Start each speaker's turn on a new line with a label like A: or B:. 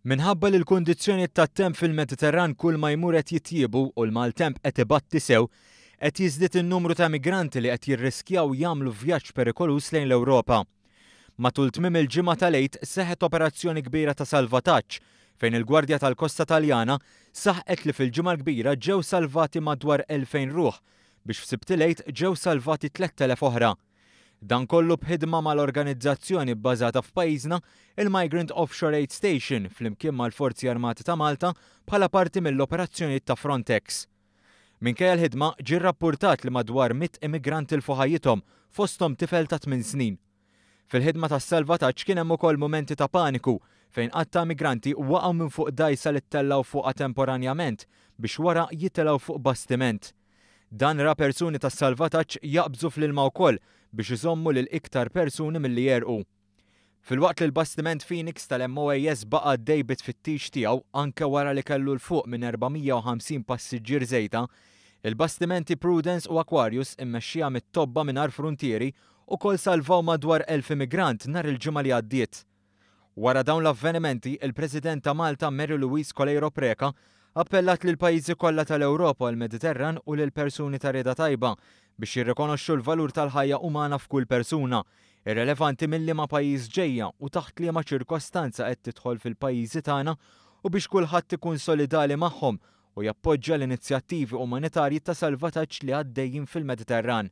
A: Minħabba li l-kundizzjonijiet tat-temp fil-Mediterran kull ma jmur qed jitjiebu u l-maltemp qed ibatti sew, qed jiżdied in-numru ta' migranti li qed jirriskjaw jagħmlu vjaġġ perikoluż lejn l-Ewropa. Matul tmiem il-ġimgħa tal-Għid seħħet operazzjoni kbira ta' salvataġġ fejn il-Gwardja tal-Kosta Taljana saħqet li fil-Ġimgħa l-Kbira ġew salvati madwar 2,000 ruħ biex f'Sibt il-Għid ġew salvati 3,000 oħra. Dan kollu b'ħidma mal-organizzazzjoni bbażata f'pajjiżna, il-Migrant Offshore Aid Station, flimkien mal-Forzi Armati ta' Malta bħala parti mill-operazzjonijiet ta' Frontex. Minkejja l-ħidma, ġie rrappurtat li madwar 100 immigrant tilfu ħajjithom, fosthom tifel ta' tminn snin. Fil-ħidma tas-salvataġġ kien hemm ukoll mumenti ta' paniku fejn għadd ta' immigranti waqgħu minn fuq dgħajsa li ttellgħu fuqha temporanjament biex wara jitilgħu fuq bastiment. Dan ra persuni tas-salvataġġ jaqbżu fl-ilma wkoll biex iżommu lil iktar persuni milli jegħrqu. Filwaqt li l-bastiment Phoenix tal-MOAS baqa' għaddej bit-tfittix tiegħu anke wara li kellu 'l fuq minn 450 passiġġier żejta, il-bastimenti Prudence u Aquarius immexxija mit-Tobba Mingħajr Fruntieri ukoll salvaw madwar 1,000 immigrant nhar il-Ġimgħa li għaddiet. Wara dawn l-avvenimenti, il-President ta' Malta Mary Louise Coleiro Preca appellat lill-pajjiżi kollha tal-Ewropa u l-Mediterran u lill-persuni ta' rieda tajba biex jirrikonoxxu l-valur tal-ħajja umana f'kull persuna, irrelevanti minn liema pajjiż ġejja u taħt liema ċirkostanza qed tidħol fil-pajjiżi tagħna u biex kulħadd ikun solidali magħhom u jappoġġja l-inizjattivi umanitarji ta' salvataġġ li għaddejjin fil-Mediterran.